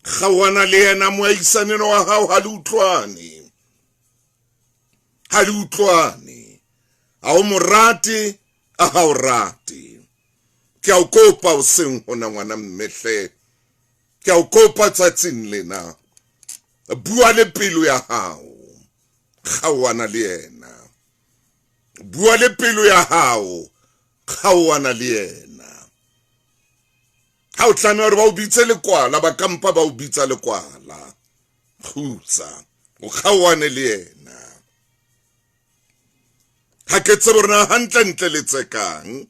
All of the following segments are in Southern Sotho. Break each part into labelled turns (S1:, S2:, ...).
S1: Kgaohana le yena moahisaneno wa hao ha le utlwane. Ha le utlwane. Ha o mo rate, a ha o rate. Ke a o kopa o seng hona ngwana mme hle. Ke a o kopa tsatsing lena. Bua le pelo ya hao. Kgaohana le yena. Bua le pelo ya hao. Kgaohana le yena. Ha o tlameha hore ba o bitse lekwala, ba kampa ba o bitsa lekwala. Kgutsa, o kgaohane le yena. Ha ke tsebe hore na hantlentle le tsekang.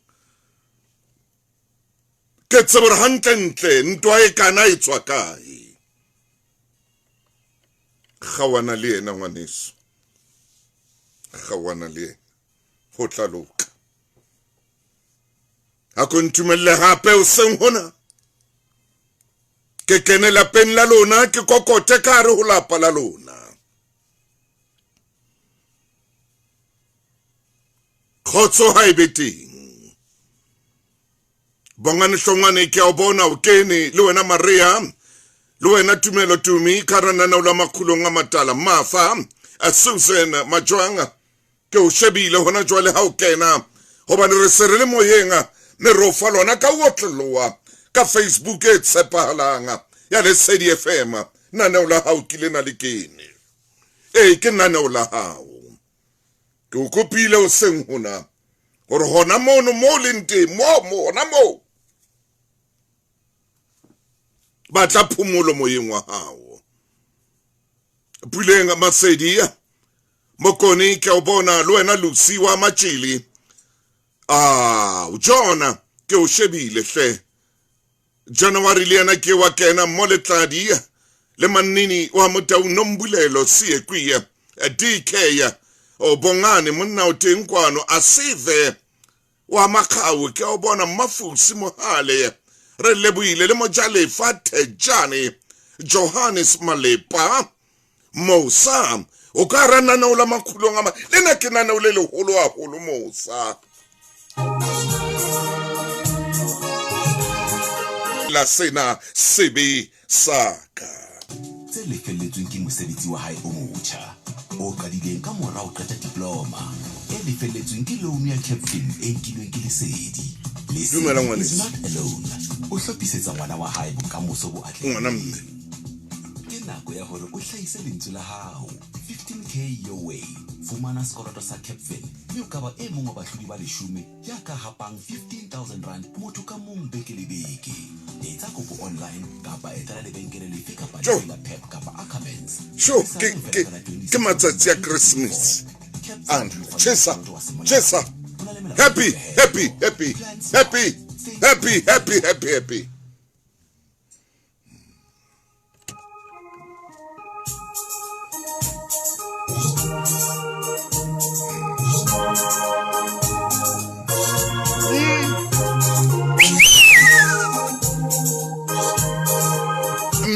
S1: Ke tsebe hore hantlentle ntwa e kana e tswa kae. Kgaohana le yena ngwaneso. Kgaohana le yena. Ho tla loka. A ko ntumelle hape hoseng hona. Ke kene lapeng la lona, ke kokote ka hare ho lapa la lona. Kgotso ha e be teng. Bongane Hlongwane ke a o bona o kene le wena Maria le wena Tumelo Tumi ka hara lenaneo la Makgulong a Matala Mafa a Susan Majwang ke o shebile hona jwale ha o kena hobane re se re le moyeng mme re o fa lona ka otloloa ka Facebook e tshepahalang ya Lesedi FM naneo la hao ke lena le kene ee ke naneo la hao ke o kopile o seng hona gore gona mono mo o leng teng mo mo gona moo batla phomolo moyeng wa gago puleng masedi mokone ke o bona le wena lucy wa matšili a jona ke o shebile hle January le yena ke wa kena mo letladi le mannini wa motau nombulelo siekwiya DK o bongane monna o teng kwano a seve wa makgau ke o bona mmafusi mohale re leboile le mojalefa thejane Johannes Malepa Mosa o ka ra naneo la makhulong a ma lena ke naneo le leholo haholo Mosa la sena sebe sa ka
S2: tse lefelletsweng ke mosebetsi wa hae o motjha o qadileng ka mora ho qeta diploma e lefelletsweng ke loan ya Capfin e nkilweng ke Lesedi.
S1: Dumela
S2: Lesedi is
S1: ngwaneso.
S2: not alone. O hlophisetsa ngwana wa hae bokamoso bo
S1: Ngwana mme.
S2: atlehileng. Ke nako ya hore o hlahise lentswe la hao. 15K your way. Fumana sekoloto sa Capfin mme o ka ba e mong wa bahlodi ba leshome ya ka hapang R15 000 motho ka mong beke le beke. Etsa kopo online kapa etela lebenkele lefe kapa
S1: Jo.
S2: lefe la Pep kapa Ackermans.
S1: Sho,
S2: Tlhodisano
S1: ke
S2: e
S1: ke
S2: fela ka la
S1: ke
S2: 26
S1: matsatsi a
S2: November
S1: Christmas.
S2: 2024. Capfin
S1: Ana,
S2: ke mofani wa
S1: chesa,
S2: sekoloto wa semolao.
S1: chesa.
S2: Ho na le melao le
S1: Happy,
S2: dipehelo.
S1: happy, happy,
S2: Plan smart.
S1: happy,
S2: Save
S1: happy,
S2: smart.
S1: happy, happy, happy.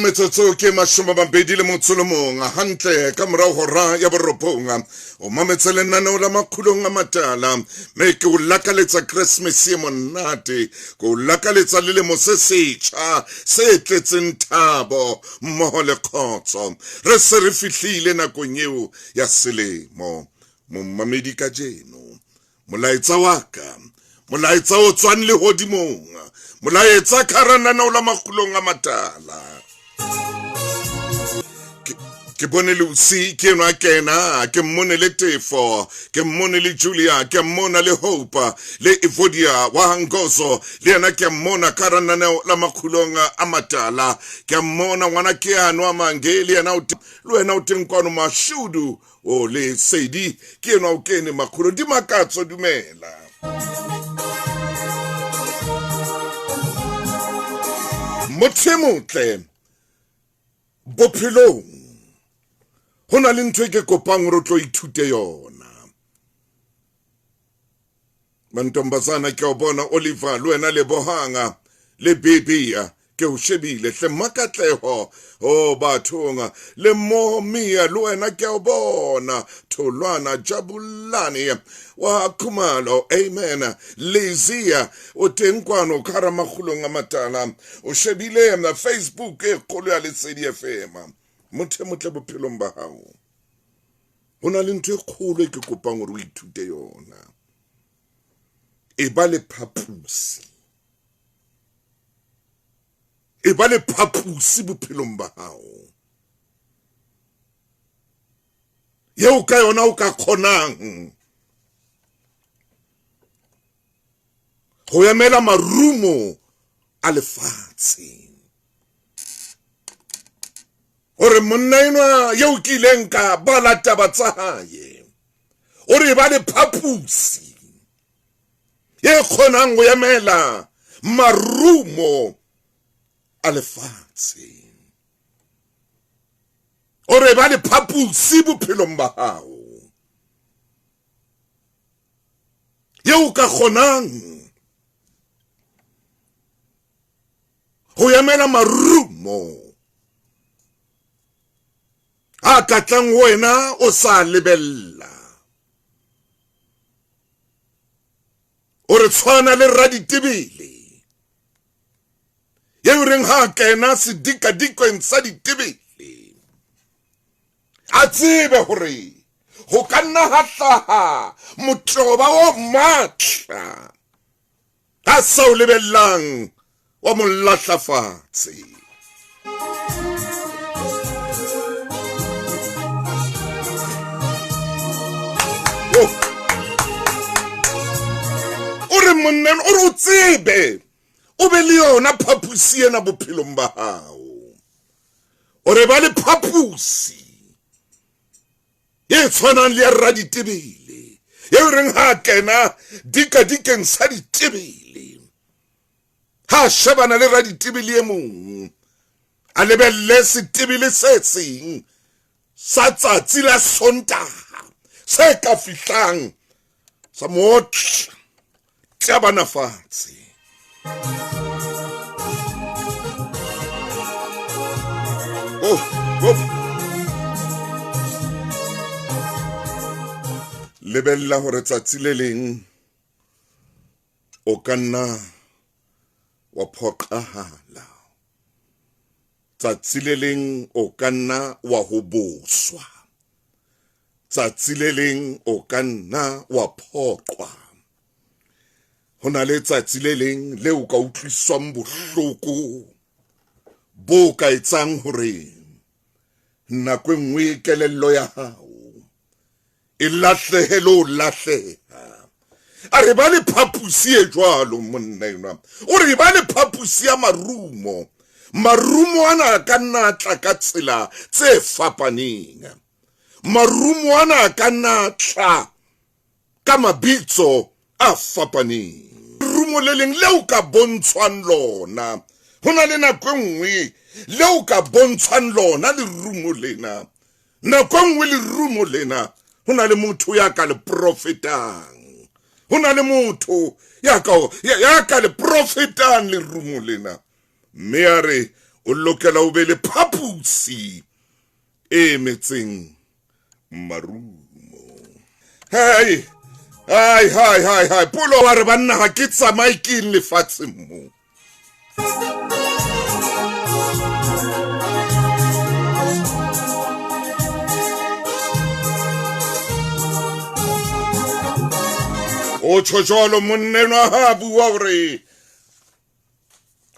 S1: Metsotso ke 21 hantle ka morago hora ya borobong o mametse lenaneo la makgulong a matala mme ke o lakaletsa Christmas e monate ke o lakaletsa lelemo se setjha se tletseng thabo mmoho le kgotso re se re fihlile nakong eo ya selemo mommamedi kajeno molaetsa wa ka molaetsa o tswang lehodimong molaetsa kharananao la makgulong a matala ke bone Lucy ke enwa kena ke mmone le Tefo ke mmone le Julia ke mmona le Hope le Evodia wa Hangozo le yena ke mmona ka rananeo la makgulong a matala ke mmona ngwana ke anwa mange le yena le wena o teng kwano Mashudu o le Sedi ke enwa o kene makgulong di makatso dumela motho e motle bophelong ho na le ntho e ke kopang hore o tlo ithute yona mantombazana ke o bona Oliver le wena Lebohanga le Bebea Ke o shebile hle Mmakatleho o bathong le Momia le wena ke a o bona Tholwana Jabulani wa Khumalo amen Lizia o teng kwano ka hara makgulong a matala o shebile na Facebook e kgolo ya Lesedi FM motho e motle bophelong ba hao ho na le ntho e kgolo e ke kopang hore o ithute yona e ba le phapusi e ba le phaposi bophelong ba hao yeo ka yona o ka kgonang ho emela marumo a lefatshe hore monna enwa yeo ke ileng ka bala taba tsa hae o re ba le phaposi e kgonang go emela marumo a lefatshe o re ba le phaposi bophelong ba gago yeo ka kgonang go emela marumo a ka tlang wena o sa lebella o re tshwana le raditebele yeo reng ha a kena sedikadikweng sa ditebele a tsebe gore go ka nna ga hlaga motloba o maatla a sa o lebelelang wa mo lahla fatshe o re monna o re o tsebe o be le yona phaposi ena bophelong ba gago o re ba le phaposi e tshwanang le ya raditebele eo reng ha kena dikadikeng sa ditebele ha shebana le raditebele e mong a lebelle setebele se seng sa tsatsi la sontaha se ka fihlang sa mootla tabana fatshe oh, oh. Lebella hore tsatsi le leng o ka nna wa phoqahala tsatsi le leng o ka nna wa hoboswa tsatsi le leng o ka nna wa phoqwa ho na le tsatsi le leng le o ka utlwiswang bohloko bo ka etsang hore nako e nngwe kelello ya hao e lahlehe le o lahleha a re ba le phaposi e jwalo monna enwa o re ba le phaposi ya marumo marumo ana a ka nna a tla ka tsela tse fapaneng marumo ana a ka nna a tla ka mabitso a fapaneng rumo le leng leo ka bontshwang lona ho na le nako e nngwe leo ka bontshwang lona lerumo lena nako e nngwe lerumo lena ho na le motho ya ka le profetang ho na le motho ya ka ya ka le profetang lerumo lena mme a re o lokela o be le phaposi e emetseng marumo hei hai hai hai hai polo wa re banna ga ke tsamaye ke eng lefatsheng mo o tjho jwalo monnenwa ha bua hore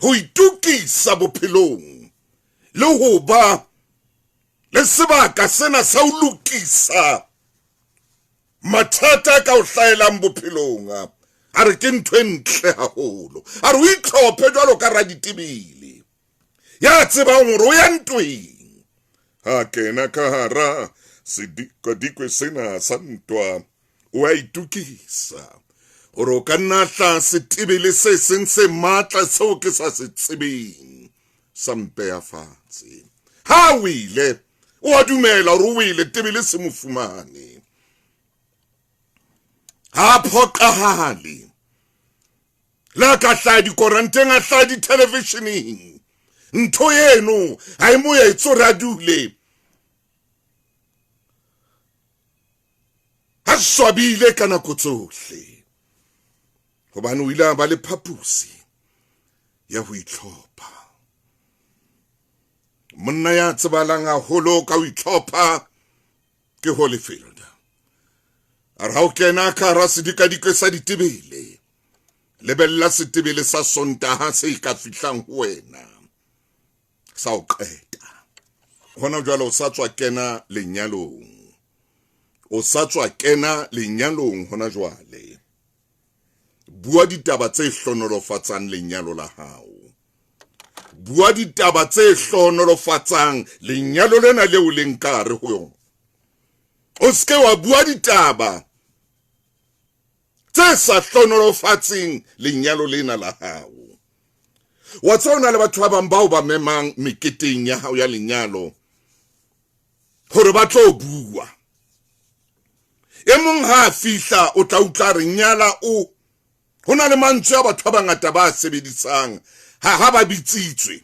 S1: ho itokisa bophelong le ho ba le sebaka sena sa ho lokisa mathata a ka o hlaelang bophelong a re ke ntho e ntle haholo a re o itlhophe jwalo ka raditebele ya tsebang hore o ya ntweng ha kena ka hara sedikwadikwe sena sa ntwa o a itokisa hore o ka nna tla setebele se seng se matla seo ke sa se tsebeng sa mpeya fatshe ha o ile o a dumela hore o ile tebele se mo fumane ha phoqahale le a ka hlaha dikoranteng a hlaha dithelevisheneng. Ntho eno ha e mo etse hore a dule a swabile ka nako tsohle, hobane o ile a ba le phaposi ya ho itlhopha. Monna ya tsebalang haholo ka ho itlhopha ke Holyfield. A re ha o kena ka hara sedikadikwe sa ditebele, lebella setebele sa Sontaha se ka fihlang ho wena sa o qeta. Hona jwale o sa tswa kena lenyalong, o sa tswa kena lenyalong hona jwale. Bua ditaba tse hlonolofatsang lenyalo la hao. Bua ditaba tse hlonolofatsang lenyalo lena leo leng ka hare ho yona. O seke wa bua ditaba tse sa hlonolofatseng lenyalo lena la hao. Wa tseba o na le batho ba bang bao ba memang meketeng ya hao ya lenyalo hore ba tlo bua. E mong ha a fihla o tla utlwa re nyala o. Ho na le mantswe a batho ba bangata ba sebedisang ha ba bitsitswe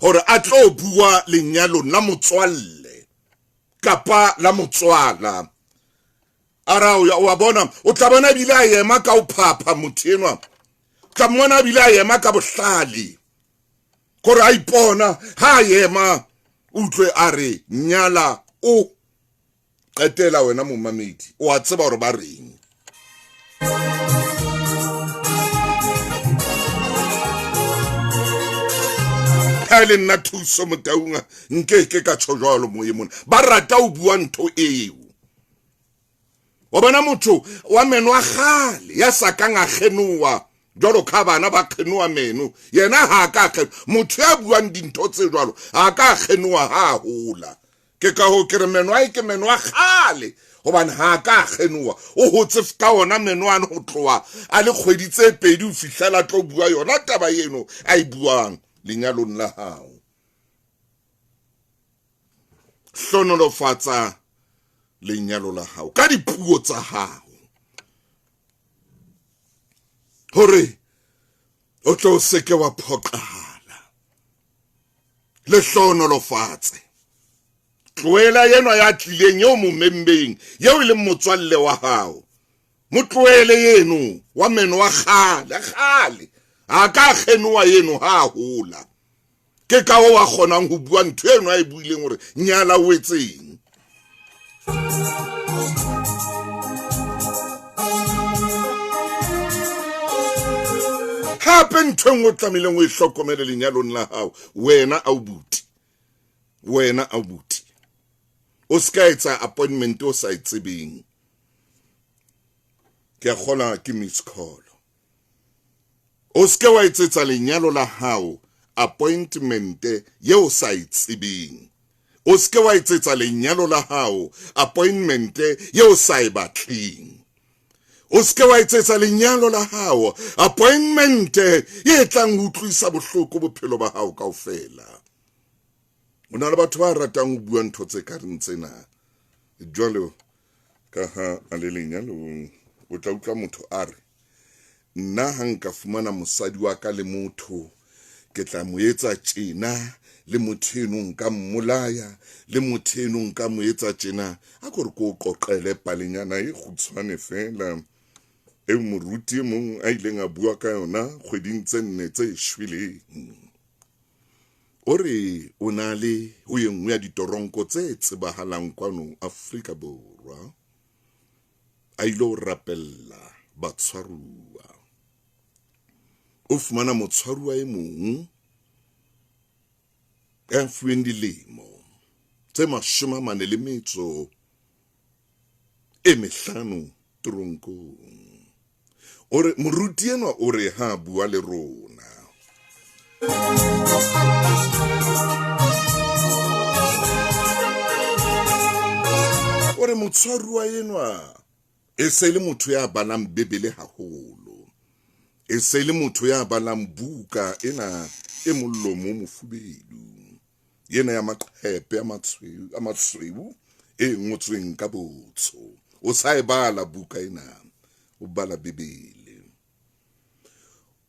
S1: hore a tlo bua lenyalong la motswalle kapa la motswala. Ara o a bona, o tla bona ebile a ema ka ho phapha motho enwa. O tla mmona ebile a ema ka bohlale gore a ipona ha a ema, utlwe a re nyala o. Qetela wena momamedi, o a tseba hore ba reng. Ha le nna Thuso Motaung nke ke ka tjho jwalo moye mona. Ba rata ho bua ntho eo. Wa bona motho wa meno a kgale ya sa kang a kgenoa jwalo ka bana ba kgenoa meno, yena ha a ka kgenoa. Motho ya buang dintho tse jwalo ha ka kgenoa ha a hola. Ke ka hoo ke re meno ae ke meno a kgale, hobane ha a ka kgenoa. O hotse ka ona meno ano ho tloha a le kgwedi tse pedi ho fihlela tlo bua yona taba eno a e buang lenyalong la hao. Hlonolofatsa lenyalo la hao ka dipuo tsa hao hore o tlo seke wa phoqahala. Le hlonolofatse. Tlohela enwa ya tlileng eo momembeng, eo e leng motswalle wa hao. Mo tlohele eno wa meno wa kgale kgale, a ka kgenoa eno ha a hola. Ke ka hoo a kgonang ho bua ntho eno a e buileng hore nyala o etseng. Hape ntho e nngwe o tlamehileng o e hlokomele lenyalong la hao, wena aubuti, wena aubuti, o se ka etsa appointment o sa e tsebeng. Ke a kgola ke miss call. O se ke wa etsetsa lenyalo la hao appointment yeo o sa e tsebeng. O se ke wa etsetsa lenyalo la hao appointment yeo o sa e batleng. O se ke wa etsetsa lenyalo la hao appointment e tlang ho utlwisa bohloko bophelo ba hao kaofela. O na le batho ba ratang ho bua ntho tse kareng tsena. Jwalo ka ha a le lenyalong, o tla utlwa motho a re, nna ha nka fumana mosadi wa ka le motho, ke tla mo etsa tjena, le motho eno nka mmolaya, le motho eno nka mo etsa tjena. A ko re ko o qoqele palenyana e kgutshwane fela eo moruti e mong a ileng a bua ka yona kgweding tse nne tse shweleng. O re o na le ho e nngwe ya ditoronko tse tsebahalang kwano Afrika Borwa, a ile ho rapella batshwaruwa. O fumana motshwaruwa e mong ya fuweng dilemo tse 45 toronkong. O re moruti enwa o re ha bua le rona. O re motshwaruwa enwa e se le motho ya balang Bibele haholo. E se le motho ya balang buka ena e mollomo o mofubedu, ena ya maqhepe a masweu e ngotsweng ka botsho. O sa e bala buka ena, o bala Bibele.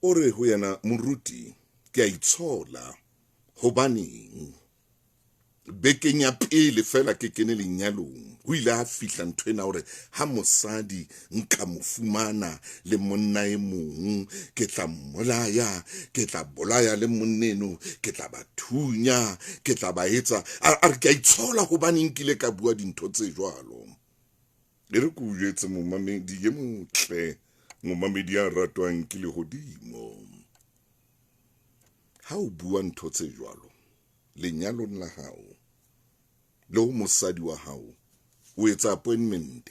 S1: O re ho yena, moruti, ke a itshola Hobaneng bekeng ya pele fela ke kene lenyalong ho ile ha fihla ntho ena hore ha mosadi nka mo fumana le monna e mong ke tla mmolaya, ke tla bolaya le monneno, ke tla ba thunya, ke tla ba etsa. A re ke a itshola hobane nkile ka bua dintho tse jwalo. E re ke o jwetse momamedi e motle, momamedi ya ratwang ke lehodimo. Ha o bua ntho tse jwalo lenyalong la hao le ho mosadi wa hao, o etsa appointment.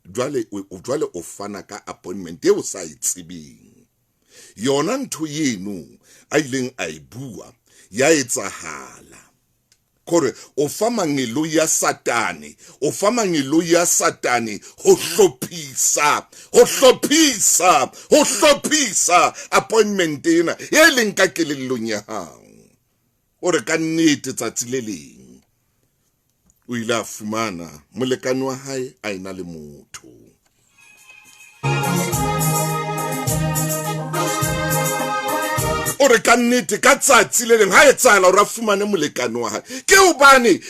S1: Jwale jwale o fana ka appointment eo sa e tsebeng. Yona ntho eno a ileng a e bua ya etsahala. Kore o fa mangeloi a Satane, o fa mangeloi a Satane ho hlophisa, ho hlophisa, ho hlophisa appointment ena e leng ka kelellong ya hao. O re ka nnete tsatsi le leng o ile a fumana molekane wa hae a ena le motho. O re ka nnete ka tsatsi le leng ha etsahala hore a fumane molekane wa hae, ke hobane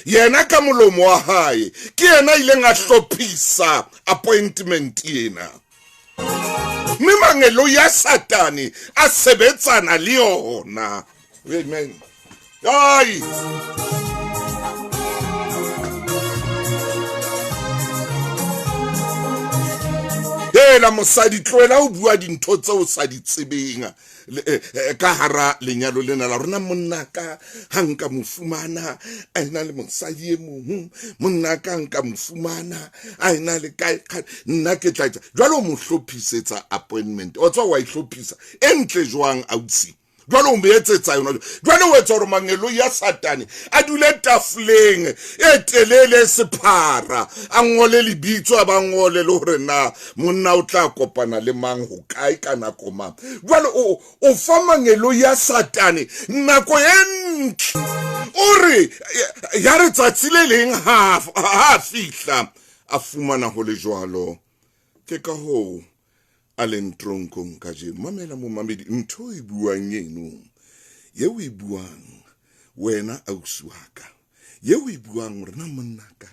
S1: yena ka molomo wa hae ke yena a ileng a hlophisa appointment ena. Mme mangeloi a Satane a sebetsana le yona. Amen. Ai. Hela mosadi, tlohela ho bua dintho tseo o sa di tsebeng ka hara lenyalo lena la rona. Monna ka ha nka mo fumana a ena le mosadi e mong, monna ka nka mo fumana a ena le kae, nna ke tla etsa jwale. O mo hlophisetsa appointment, wa tswa wa e hlophisa e ntle jwang ausi? Jwale o mo etsetsa yona. Jwale o etsa hore mangeloi a Satane a dule tafoleng e telele e sephara, a ngole lebitso, a ba ngole le hore na monna o tla kopana le mang ho kae ka nako mang. Jwale o fa mangeloi a Satane nako e ntle. O re ya re tsatsi le leng ha a fihla a fumana ho le jwalo. Ke ka hoo a leng tronkong kajeno. Mamela momamedi, ntho e buang eno, yeo e buang wena ausi wa ka, yeo e buang hore na monna ka,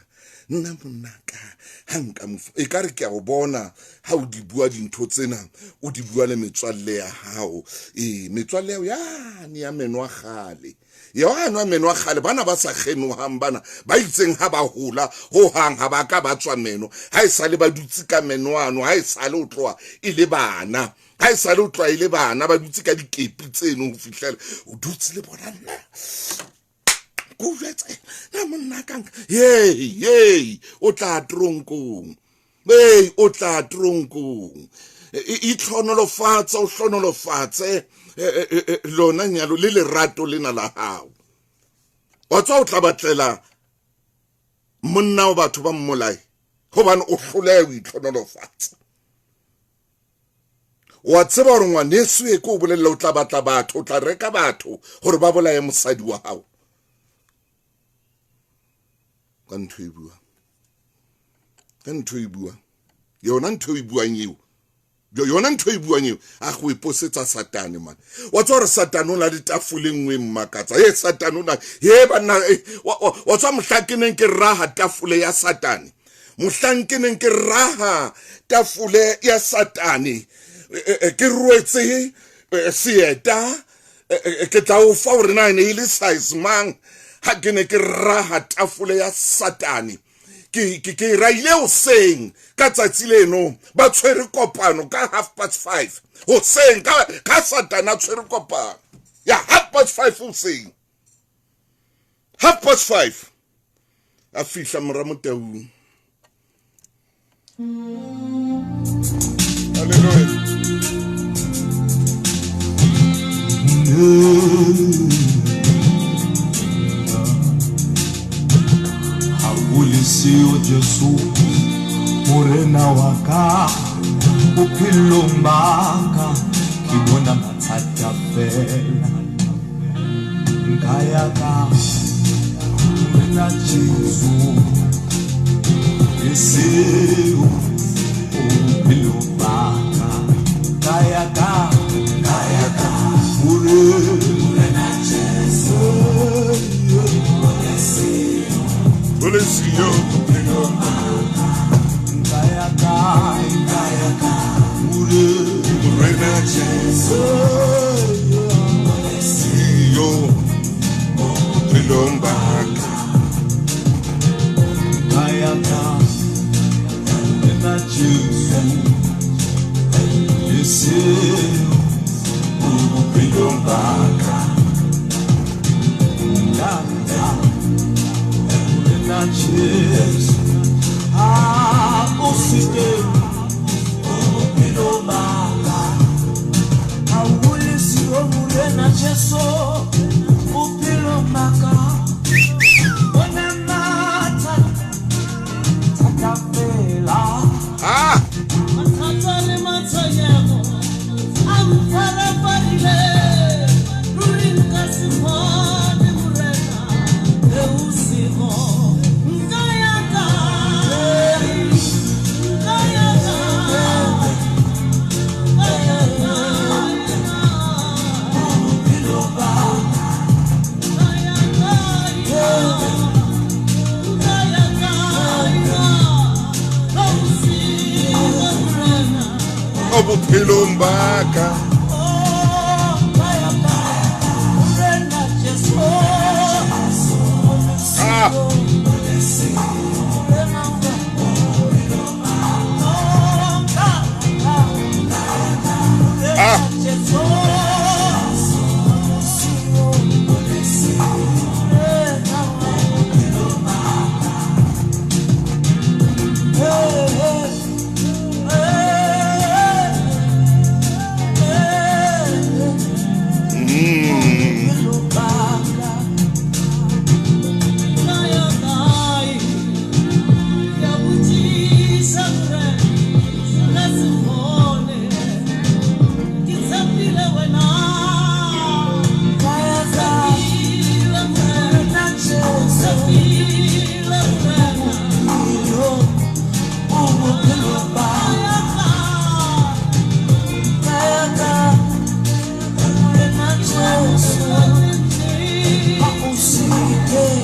S1: nna monna ka ha nka mo, e ka re ke a o bona ha o di bua dintho tsena, o di bua le metswalle ya hao. Ee, metswalle ya hao yane ya meno a kgale, ya nwa meno a kgale, bana ba sa kgenohang, bana ba itseng ha ba hola hohang ha ba ka ba tswa meno, ha e sale ba dutse ka meno ano, ha e sale o tloha e le bana, ha e sale o tloha e le bana, ba dutse ka dikepi tseno ho fihlela o dutse le bona. Nna ke o jwetse na monna ka nka, hei hei, o tla tronkong, hei o tla tronkong. Itlhonolofatse, o hlonolofatse lona nyalo le lerato lena la hao. Wa tswa o tla batlela monna o batho ba mmolae hobane o hloleha ho itlhonolofatsa. Wa tseba hore ngwaneso e ke o bolella o tla batla batho, o tla reka batho hore ba bolaye mosadi wa hao. Ka ntho e buang, ka ntho e buang, yona ntho e buang eo, yona ntho e buang eo, a go iposetsa Satane man. Wa tswa hore Satane o na le tafole nngwe mmakatsa. E Satane o na, he banna, wa tswa mohla ke neng ke raha tafole ya Satane, mohlang ke neng ke raha tafole ya Satane, ke rwetse seeta, ke tla o fa hore na e ne e le size mang ha ke ne ke raha tafole ya Satane. Ke ke raile hoseng ka tsatsi leno, ba tshwere kopano ka 5:30 hoseng, ka Satane a tshwere kopano ya 5:30 hoseng, 5:30 a fihla mora Motaung. Hallelujah.
S3: Ha o le siyo Jesu morena wa ka, bophelong ba ka ke bona mathata fela. Nka ya ka morena Jesu, e seo bophelo ba ka. Ka ya ka, ka ya ka morena Jesu.
S1: Siyo bophelong ba ka.
S3: Nka ya kae, nka ya kae,
S1: Morena Jesu. Siyo bophelong ba ka.
S3: Nka ya kae, Morena Jesu. Le siyo bophelong ba ka. Nka ya kae, Morena Jesu. Ha o se teng bophelong ba ka. Ha o le siyo Morena Jesu bophelong ba ka. Bona mathata, thata fela.
S1: Ah!
S4: Mathata le matshwenyeho a mpharefarile, ruri nka se kgone Morena le o sego. Nka ya kae, nka ya kae, nka ya kae na?
S3: Bophelong ba ka.
S4: Nka ya kae na? Nka ya kae na? Le o sego Morena.
S1: O bophelong ba ka.
S3: Oh, nka ya kae, Morena Jesu.
S1: Ah!
S3: Morena wa Oh, nka ya kae, Morena
S1: Ah!
S3: Jesu. Morena wa Hey, hey, hey, hey. Bophelong ba ka.
S4: Nka ya kae, ke a botšiša Morena, nka se kgone. Ke tshepile wena,
S3: Nka ya kae,
S4: tshepile Morena,
S3: Morena Jesu.
S4: tshepile Morena.
S3: Bophelong ba
S4: Nka ya
S3: ka.
S4: kae,
S3: Nka ya kae, Morena Jesu. Ha o se teng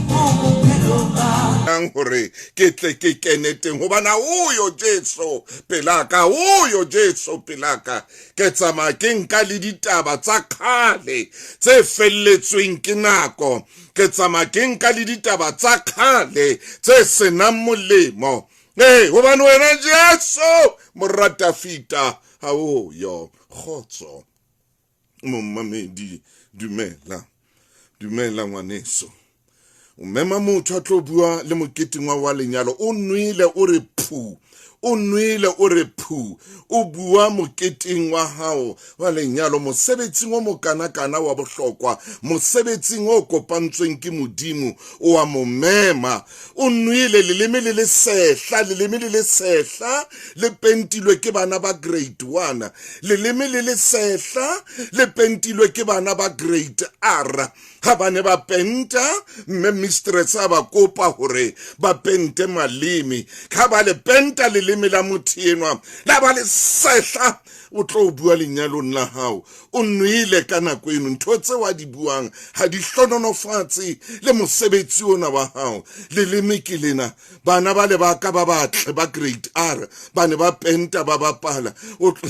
S3: bophelong ba ka.
S1: Ang hore ke tle ke kene teng hobane o yo Jesu pelaka, o yo Jesu pelaka. Ke tsamaya ke nka le ditaba tsa kgale tse felletsweng ke nako. Ke tsamaya ke nka le ditaba tsa kgale tse senang molemo. Ee, hobane wena Jesu mora Dafita ha o yo. Kgotso momamedi, dumela, dumela ngwaneso. O mema motho a tlo bua le moketeng wa lenyalo, o nwele o re phu, o nwele o re phu, o bua moketeng wa hao wa lenyalo, mosebetsing o mokanakana wa bohlokwa, mosebetsing o kopantsweng ke Modimo, o a mo mema. O nwele leleme le le sehla, leleme le le sehla le pentilwe ke bana ba grade 1, leleme le le sehla le pentilwe ke bana ba grade R. Ha ba ne ba penta, mme mistress a ba kopa hore ba pente maleme. Ha ba le penta leleme la motho enwa, la ba le sehla, o tlo bua lenyalong la hao. O nwele ka nako eno, ntho tseo a di buang ha di hlononofatse le mosebetsi ona wa hao. Leleme ke lena, bana ba le ba ka ba batle ba grade R, ba ne ba penta ba bapala. O tlo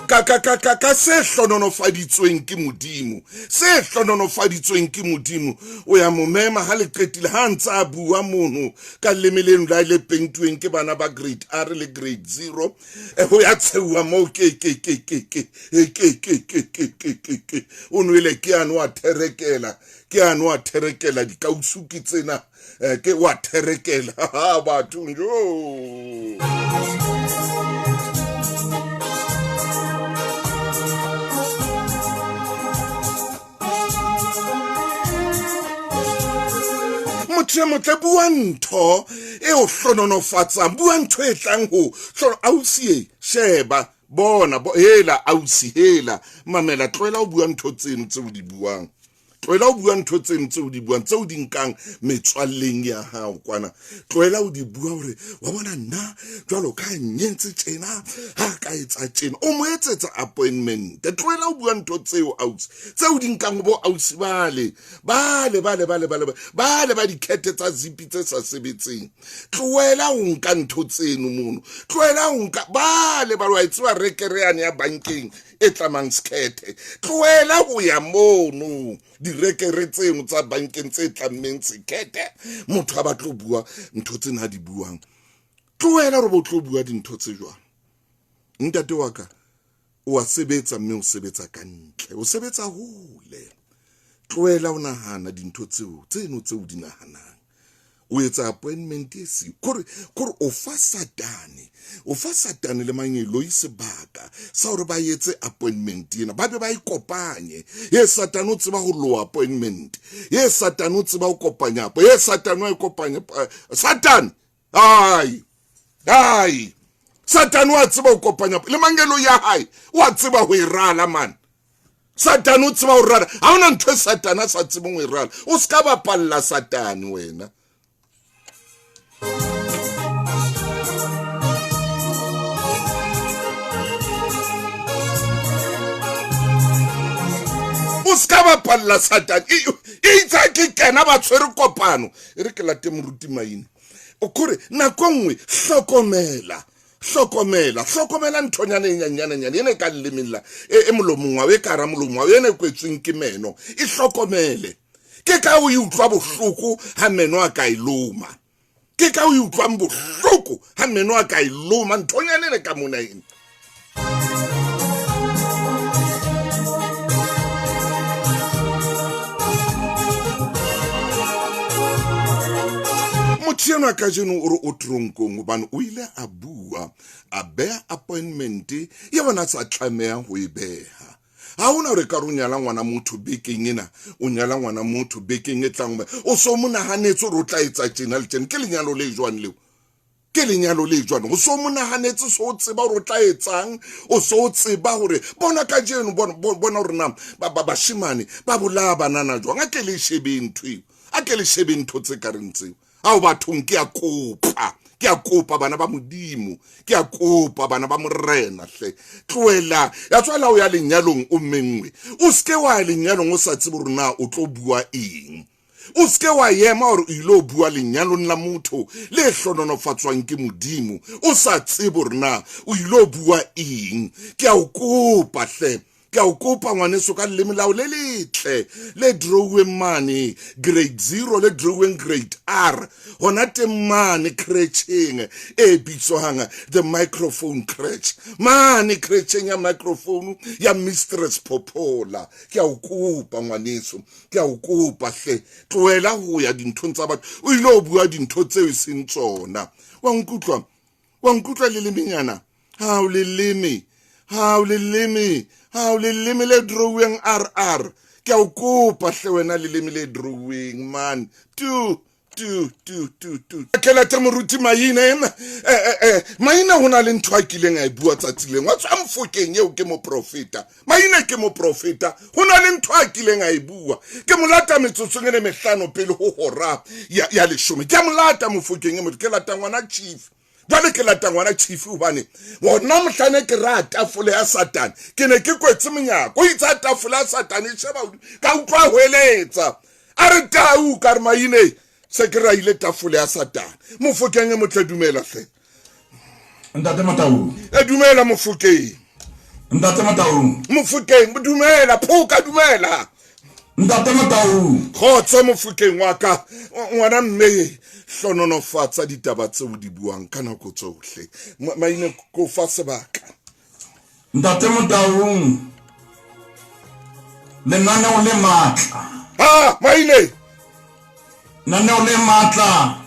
S1: ka ka ka ka ka se hlononofaditsweng ke Modimo, se hlononofaditsweng ke Modimo. O ya mo mema ha le qetile, ha ntse a bua mono ka leleme leno la le pentuweng ke bana ba grade R le grade 0, ho ya tsheuwa moo ke ke ke ke ke ke ke ke ke ke ke ke. O nwele ke ano a therekela, ke ano a therekela dikausu ke tsena, ke wa therekela. Ha batho jo. Motho e motle, bua ntho e o hlononofatsang, bua ntho e tlang ho ausi e sheba, bona, hela ausi, hela mamela, tlohela ho bua ntho tseno tseo di buang. Tlohela ho bua ntho tseno tseo di buang, tseo di nkang metswalleng ya hao kwana. Tlohela ho di bua hore wa bona nna jwalo ka nyentse tjena, ha ka etsa tjena. O mo etsetsa appointment. Tlohela ho bua ntho tseo ausi, tseo di nkang bo ausi bale, bale bale bale bale bale ba dikhethe tsa zipi tse sa sebetseng. Tlohela ho nka ntho tseno mono. Tlohela ho nka bale ba wa e tseba rekere yane ya bankeng e tlamang sekhethe. Tlohela ho ya mono direkere tseno tsa bankeng tse tlammeng sekhethe. Motho a batlo bua ntho tsena a di buang. Tlohela hore bo tlo bua dintho tse jwalo. Ntate wa ka o a sebetsa mme o sebetsa ka ntle, o sebetsa hole. Tlohela ho nahana dintho tseo tseno tseo di nahanang. O etsa appointment e siyo. Kore kore o fa Satane, o fa Satane le mangeloi sebaka sa hore ba etse appointment ena, ba be ba e kopanye. Ye Satane o tseba ho loa appointment, ye Satane o tseba ho kopanya, ye Satane o e kopanya. Satane ai ai Satane o a tseba ho kopanya le mangeloi ya hae, o a tseba ho e rala man. Satane o tseba ho rala. Ha hona ntho e Satane a sa tsebeng ho e rala. O ska bapalla Satane wena. O ska bapalla Satane. E itse ha ke kena ba tshwere kopano. E re ke late moruti Maine. O kore nako nngwe hlokomela. Hlokomela, hlokomela nthonyana e nyanyananyana ena e ka lelemeng la e molomong wa e ka hara molomo wa ena e kwetsweng ke meno. E hlokomele. Ke ka o e utlwa bohloko ha meno a ka e loma. Ke ka o e utlwang bohloko ha meno a ka e loma nthonyana ena ka mona ena. Motho enwa kajeno o re o tronkong hobane o ile a bua, a beha appointment ya bona a sa tlameha ho e beha. Ha hona hore ka re o nyala ngwana motho bekeng ena, o nyala ngwana motho bekeng e tlang, o so mo nahanetse hore o tla etsa tjena le tjena. Ke lenyalo le jwang leo? Ke lenyalo le jwang? O so mo nahanetse, so o tseba hore o tla etsang, o so o tseba hore bona kajeno, bona hore na bashemane ba bolaya banana jwang. A ke le shebeng ntho eo, a ke le shebeng ntho tse kareng tseo. Ao bathong, ke a kopa, ke a kopa bana ba Modimo, ke a kopa bana ba Morena hle. Tlohela ya tswala o ya lenyalong o menngwe, o seke wa ya lenyalong o sa tsebe hore na o tlo bua eng. O seke wa ema hore o ile o bua lenyalong la motho le hlononofatswang ke Modimo, o sa tsebe hore na o ile o bua eng. Ke a o kopa hle, ke a o kopa ngwaneso ka leleme lao le letle le draweng mane grade 0 le draweng grade R hona teng mane crècheng e bitswang the microphone crèche, mane crècheng ya microphone ya Mistress Popola. Ke a o kopa ngwaneso, ke a o kopa hle, tlohela ho ya dinthong tsa batho, o ile o bua dintho tseo e seng tsona. Wa nkutlwa, wa nkutlwa lelemenyana? Hao leleme, hao leleme, hao leleme le drawing RR. Ke a o kopa hle wena leleme le drawing man. Tu tu tu tu tu. Ke late moruti Maine. Maine ho na le ntho a kileng a e bua tsatsi leng. Wa tswa Mofokeng eo ke moprofeta. Maine ke moprofeta. Ho na le ntho a kileng a e bua. Ke mo lata metsotsong e le mehlano pele ho hora ya leshome. Ke a mo lata Mofokeng e motho. Ke lata ngwana chief. Jwale ke lata ngwana chief hobane hona mohlane ke ra tafole ya Satane. Ke ne ke kwetse monyako. O itse tafole ya Satane e sheba hodimo. Ka utlwa hweletsa. A re tau ka re Maine se ke raile tafole ya Satane. Mofokeng e motle dumela hle.
S5: Ntate Motaung.
S1: E dumela Mofokeng.
S5: Ntate Motaung.
S1: Mofokeng dumela phoka dumela.
S5: Ntate Motaung.
S1: Kgotso Mofokeng wa ka. Ngwana mme hlononofatsa ditaba tseo di buang ka nako tsohle. Maine ko fa sebaka.
S5: Ntate Motaung. Lenaneo le matla.
S1: Ha Maine.
S5: Lenaneo le matla.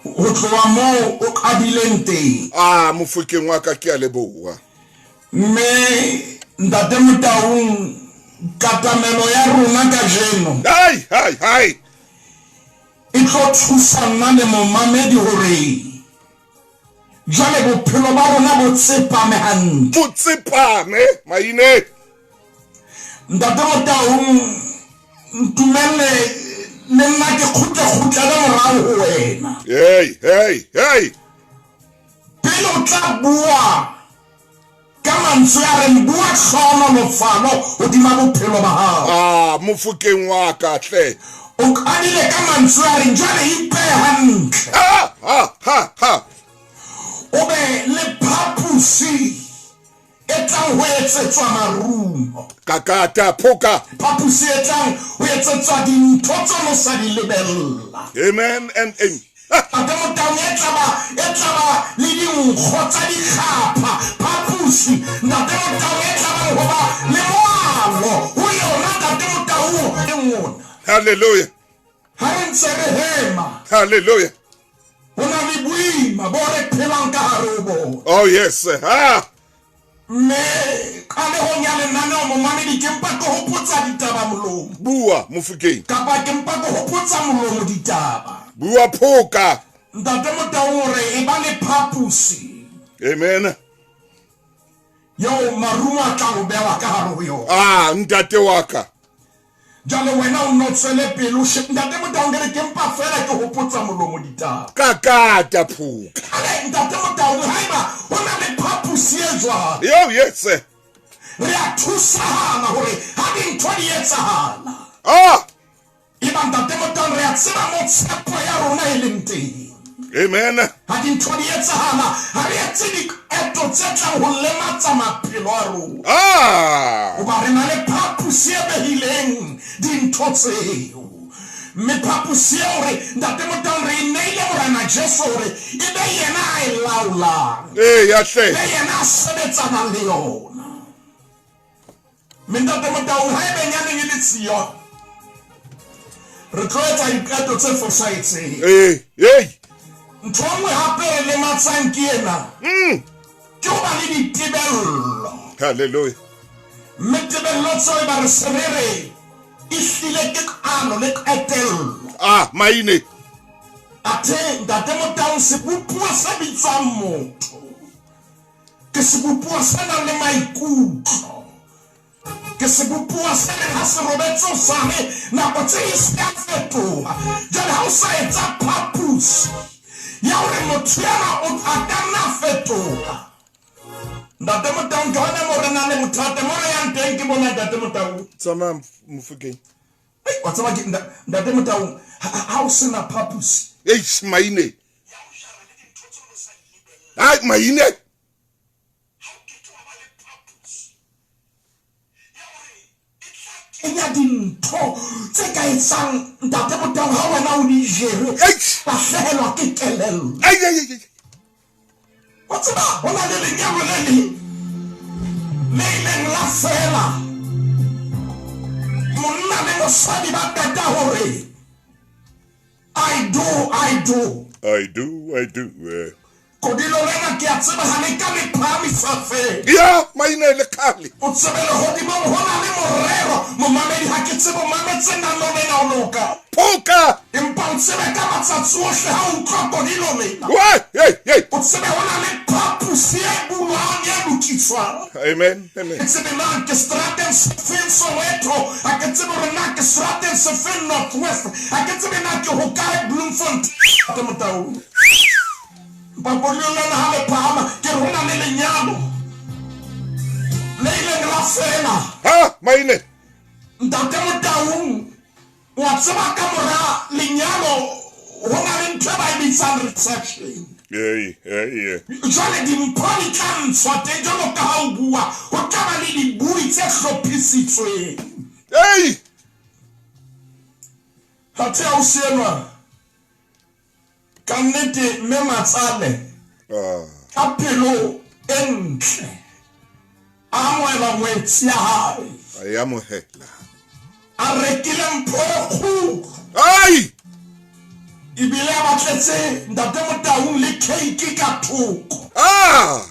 S5: Ho tloha moo o qadileng teng.
S1: Ah Mofokeng wa ka ke a leboha.
S5: Mme Ntate Motaung, katamelo ya rona kajeno
S1: Hai hai hai.
S5: e tlo thusa nna le momamedi hore jwale bophelo ba rona bo tsepame hantle.
S1: Bo tsepame Maine.
S5: Ntate Motaung, Ntumelle le nna ke kgutle-kgutlele morao ho wena.
S1: Hey, hey, hey.
S5: Pele o tla bua ka mantswe a reng bua tlhohonolofalo hodima bophelo ba hao.
S1: Ah, mofokeng wa ka hle.
S5: O qadile ka mantswe a reng jwale ipehe hantle.
S1: Ha, ha, ha, ha.
S5: O be le phaposi e tlang ho etsetswa marumo.
S1: Kakata, phoka.
S5: Phaposi e tlang ho etsetswa dintho tse no sa di lebella.
S1: Amen and amen.
S5: Ntate Motaung e tlaba e tlaba le dinkgo tsa dikgapha phaposi. Ntate Motaung e tlabang ho ba le moalo ho yona Ntate Motaung e ngona.
S1: Hallelujah.
S5: Ha re ntse re hema.
S1: Hallelujah.
S5: Ho na le boima bo re phelang ka hare ho bona.
S1: Oh yes. Ha.
S5: Mme qalehong ya lenaneo momamedi ke mpa ke hopotsa ditaba molomo.
S1: Bua Mofokeng.
S5: Kapa ke mpa ke hopotsa molomo ditaba.
S1: Bua phoka.
S5: Ntate Motaung o re e ba le phaposi.
S1: Amen.
S5: Yeo marumo a tlang ho bewa ka hare ho yona.
S1: Ah, ntate wa ka.
S5: Jwale wena o nno tswele pele o shebe. Ntate Motaung ke re ke mpa feela ke hopotsa molomo ditaba.
S1: Kakata phoka.
S5: Ale Ntate Motaung haeba ho na le phaposi e jwalo.
S1: Yo yes.
S5: Re a thusahala hore ha dintho di etsahala.
S1: Ah!
S5: Eba Ntate Motaung re a tseba mo tshepo ya rona e leng teng.
S1: Amen.
S5: Ha dintho di etsahala, ha re etse diqeto tse tlang ho lematsa maphelo a rona.
S1: Ah!
S5: Hoba re na le phaposi e behileng dintho tseo. Mme phaposi eo re, Ntate Motaung, re e neile Morena Jesu hore e be yena a e laolang.
S1: Eya hle.
S5: E be yena a sebetsanang le yona. Mme Ntate Motaung, haebe nyaneng e le siyo, re tlo etsa diqeto tse fosahetseng.
S1: Ee, ee.
S5: Ntho e nngwe hape e lematsang ke ena, ke ho ba le ditebello.
S1: Hallelujah.
S5: Mme tebello tseo e ba re se re re ehlile ke qalo le qetello.
S1: Ah, maine.
S5: Athe Ntate Motaung, sebopuwa se bitswang motho Ke sebopuwa se nang le maikutlo. Ke sebopuwa se reng ha se robetse o sale nako tse e se a fetoha. Jwale ha o sa etsa phaposi ya hore motho ena o a ka nna a fetoha. Ntate Motaung, ke hona moo re nang le bothata. Mo re yang teng ke mona Ntate Motaung.
S1: Tsamaya Mofokeng.
S5: Ei, wa tseba ke Ntate Motaung, ha o sena phaposi.
S1: Eish, maine. Ai, maine.
S5: Kenya dintho tse ka etsang Ntate Motaung ha wena o di jere, lahlehelwa ke kelello. Wa tseba, ho na le lenyalo le leng le ileng la fela. Monna le mosadi ba qeta hore I do, I do.
S1: I do, I do. Eh.
S5: Kodilo lena ke a tseba ha le ka le phahamisa feela.
S1: Ya, maina le khale.
S5: O tsebe lehodimong ho na le morero. Momamedi ha ke tsebe o mametse nano lena o loka.
S1: Phoka.
S5: Empa o tsebe ka matsatsi ohle ha o utlwa kodilo lena.
S1: Wa, hey, hey.
S5: O tsebe ho na le phaposi e bulwang e lokiswang.
S1: Amen, amen.
S5: Ke tsebe na ke seterateng sefeng Soweto, ha ke tsebe hore na ke seterateng sefeng North West, ha ke tsebe na ke hokae Bloemfontein. Ntate Motaung. Empa kodilo lena ha le phahama, ke re ho na le lenyalo le ileng la fela.
S1: Ha, maine.
S5: Ntate Motaung, Wa tseba ka mora lenyalo ho na le ntho e ba e bitsang reception.
S1: Ee, ee.
S5: Jwale dimpho di tla ntshwa teng jwalo ka ha o bua, ho tla ba le dibui tse hlophisitsweng.
S1: Ei!
S5: Athe ausi enwa ka nnete mme matsale ka pelo e ntle a amohela ngwetsi ya hae.
S1: A e amohela.
S5: A rekile mpho e kgolo.
S1: Ai!
S5: Ebile a batletse Ntate Motaung le cake ka thoko.
S1: Ah!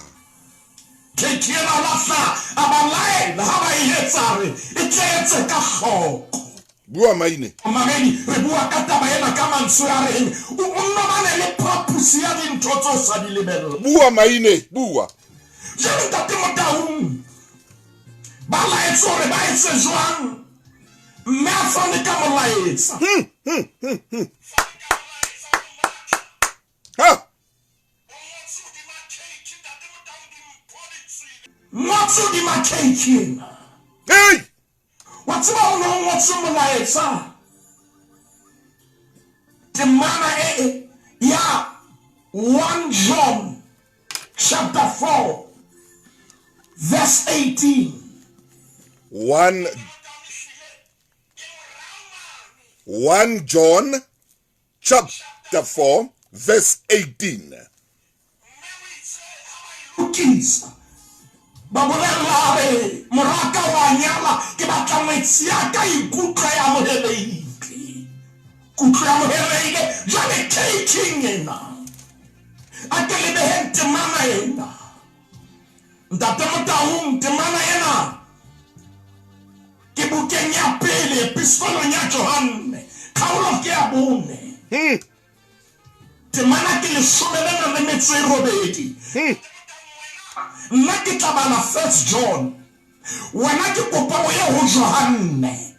S5: Cake ena o lahla a ba laela ha ba e etsa re e tle etse ka hloko.
S1: Bua maine.
S5: Mamedi, re bua ka taba ena ka mantswe a reng o o nobane le phaposi ya dintho tse o sa di lebella.
S1: Bua maine, bua.
S5: Jwale Ntate Motaung ba laetswe hore ba etse jwang? Mme a fane ka molaetsa.
S1: Ha!
S5: Ngotswe hodima cake ena.
S1: Hey!
S5: Wa tseba ho ne ho ngotswe molaetsa. Temana e ya 1 John chapter 4 verse 18.
S1: 1 1 John chapter 4 verse 18.
S5: Lokisa. Ba bolella re moraka wa nyala ke batla ngwetsi ya ka ikutlwa ya amohelehile. Kutlo ya amohelehile jwale cake ena. A ke le beheng temana ena. Ntate Motaung temana ena ke bukeng ya pele epistolong ya Johanne kgaolo ke ya bone. Temana ke leshome le nang le metso e robedi. Nna ke tla bala First John. Wena ke kopa o ye ho Johanne.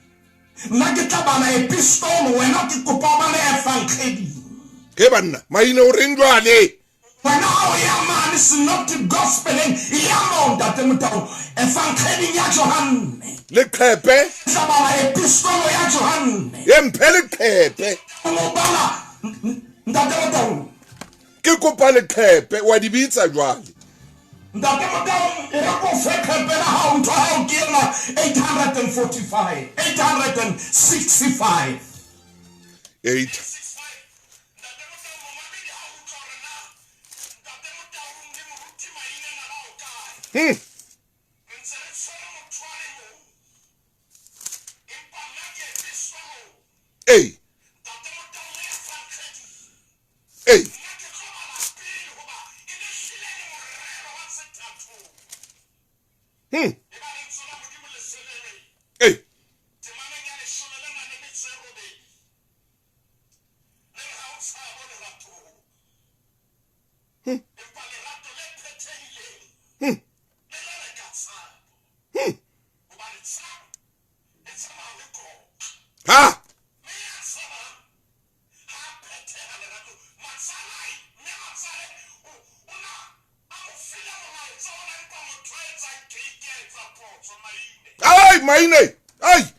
S5: Nna ke tla bala epistolo, wena ke kopa o bale evangeli.
S1: He banna, maine o reng jwale?
S5: Wena ha o ya mane synoptic gospeleng ya moo ntate Motau evangeling ya Johanne.
S1: Leqhepe.
S5: Tla bala epistolo ya Johanne.
S1: E mphe leqhepe.
S5: O bala ntate Motau.
S1: Ke kopa leqhepe wa di bitsa jwale.
S5: Ntate Motau e re ko fe qhepe la hao ntho hao ke ena 845 865.
S1: 8 Hey. Hey. Hey. Ha! Ai, maine! Ai!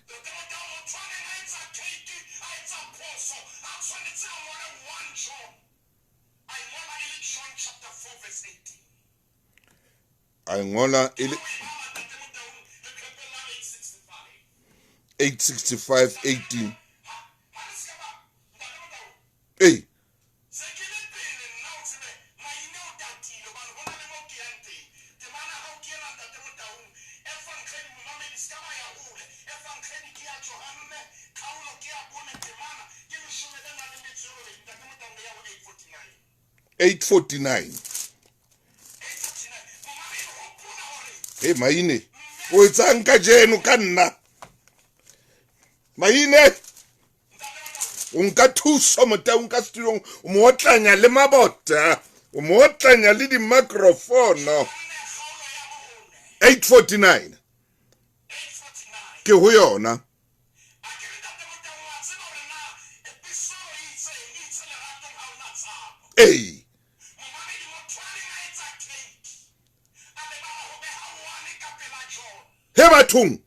S1: A ngola e le 865 18. Ei. 849. Hey maine, o etsang kajeno ka nna? Maine, o nka thuso Motaung ka studiong, o mo otlanya le mabota, o mo otlanya le di-microphone. 849 ke ho yona. Ei. He bathong.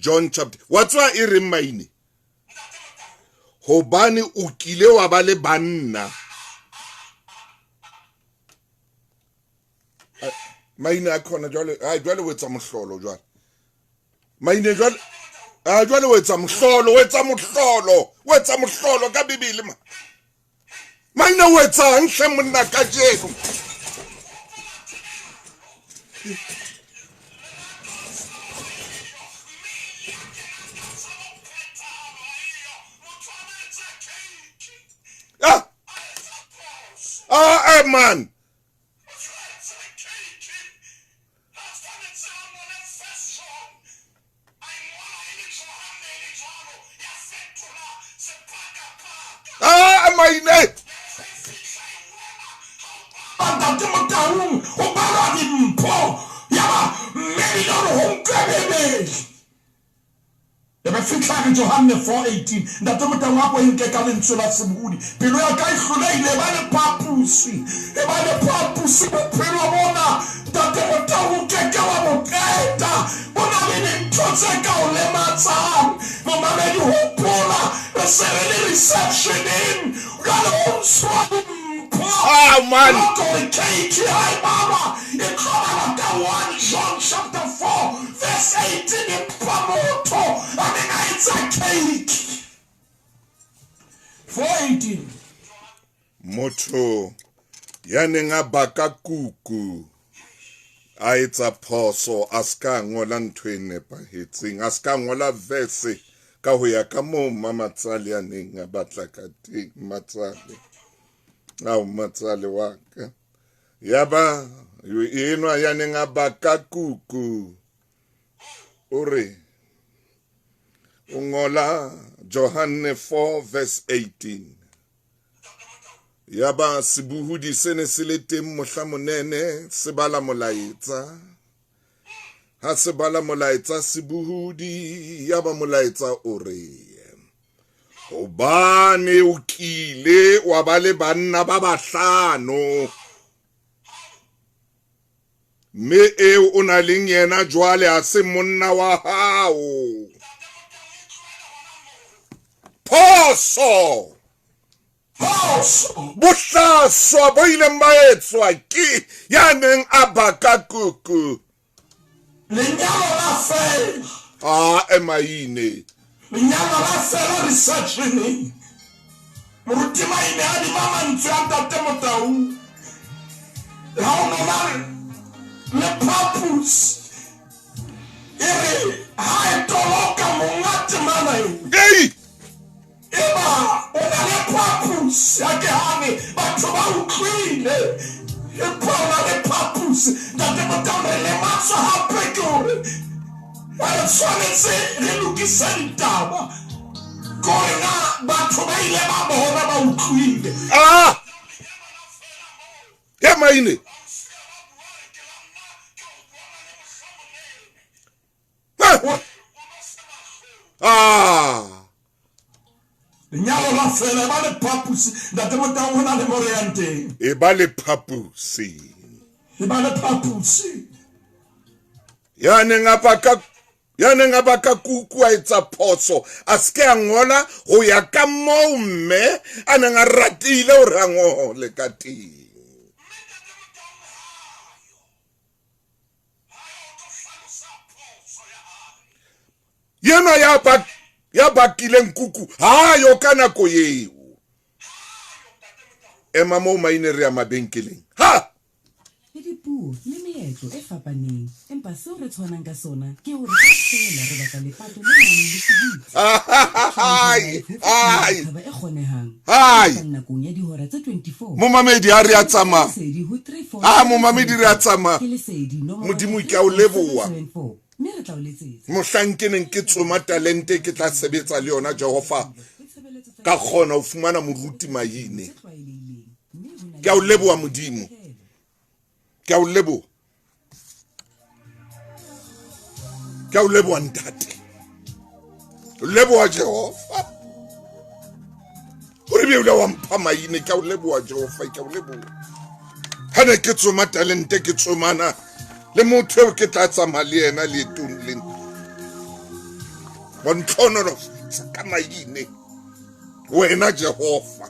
S1: John chapter. Wa tswa e reng maine? Hobane o kile wa ba le banna. Maine a khona jwale, ai jwale o etsa mohlolo jwale. Maine jwale, a jwale o etsa mohlolo, o etsa mohlolo, o etsa mohlolo ka Bibele ma. Maine o etsang hle monna kajeno? Ah! Ah, man. Ah, maine.
S5: Ntate Motaung o balwa dimpho ya ba mme Be fihla re Johanne 4:18. Ntate Motau a ko e nke ka lentswe la sebohodi. Pelo ya ka e hlolehile e ba le phaposi. E ba le phaposi bophelo bona. Ntate Motau o ke ke wa bo qeta. Bo na le dintho tse ka o lematsang. Momamedi hopola re se re le receptioneng. Jwale ho ntshwa dimpho.
S1: Ah man.
S5: Loko re cake ha e balwa e tlo balwa ka 1 John chapter 4 verse 18 empa motho a neng a etsa cake 4:18.
S1: Motho ya neng a baka kuku a etsa phoso a se ka ngola ntho e nepahetseng, a se ka ngola verse ka ho ya ka moo Mmatsale a neng a batla ka teng. Mmatsale, ao Mmatsale wa ka. Yaba enwa ya neng a baka kuku o re o ngola Johanne 4 verse 18. Yaba sebohodi se ne se le teng mohla monene se bala molaetsa. Ha se bala molaetsa sebohodi, yaba molaetsa o re hobane o kile wa ba le banna ba bahlano, mme eo o na leng yena jwale ha se monna wa hao. Phoso!
S5: Phoso!
S1: Bohlaswa bo ileng ba etswa ke ya neng a baka kuku.
S5: Lenyalo la fela.
S1: Ah, emaine.
S5: Lenyalo la fela receptioneng. Moruti Maine a dima mantswe a Ntate Motau. Ha o nona le phaposi e re ha e toloka monga temana e.
S1: Ei!
S5: Eba o na le phaposi ha ke hane batho ba utlwile. Empa o na le phaposi Ntate Motau re lematswa hape ke hore re tshwanetse re lokise ditaba. Ke hore na batho ba ile ba bona ba utlwile.
S1: Ah! Ya maine. Ah!
S5: Lenyalo la fela e ba le phaposi Ntate Motau ho na le mo re yang teng.
S1: E ba le phaposi.
S5: E ba le phaposi.
S1: Ya neng a baka ya neng a baka kuku a etsa phoso a se ke a ngola ho ya ka moo mme a neng a ratile hore a ngole ka teng. Yena ya bakileng kuku ha yo ka nako eo. Ema moo maine re ya mabenkeleng. Ha!
S6: Le dipuo le meetlo e fapaneng, empa seo re tshwanang ka sona ke hore kaofela re batla lepato le nang le seriti.
S1: Ai, ai.
S6: Thaba e kgonehang.
S1: Ai.
S6: Nakong ya dihora tse 24.
S1: Momamedi ha re a tsamaya.
S6: Lesedi ho 34.
S1: Ah, momamedi re a tsamaya.
S6: Ke lesedi nomoro
S1: Modimo ke a o leboha.
S6: 774. Mme re tla o letsetsa.
S1: Mohlang ke neng ke tsoma talente ke tla sebetsa le yona Jehova ka kgona ho fumana moruti Maine. Ke a o leboha Modimo. Ke a o leboha. Ke a o leboha Ntate. O leboha Jehova. Hore be o ile wa mpha Maine, ke a o leboha Jehova, ke a o leboha. Ha ne ke tsoma talente ke tsomana le motho eo ke tla tsamaya le yena leetong lena. Wa ntlhohonolofatsa ka Maine. Wena Jehova.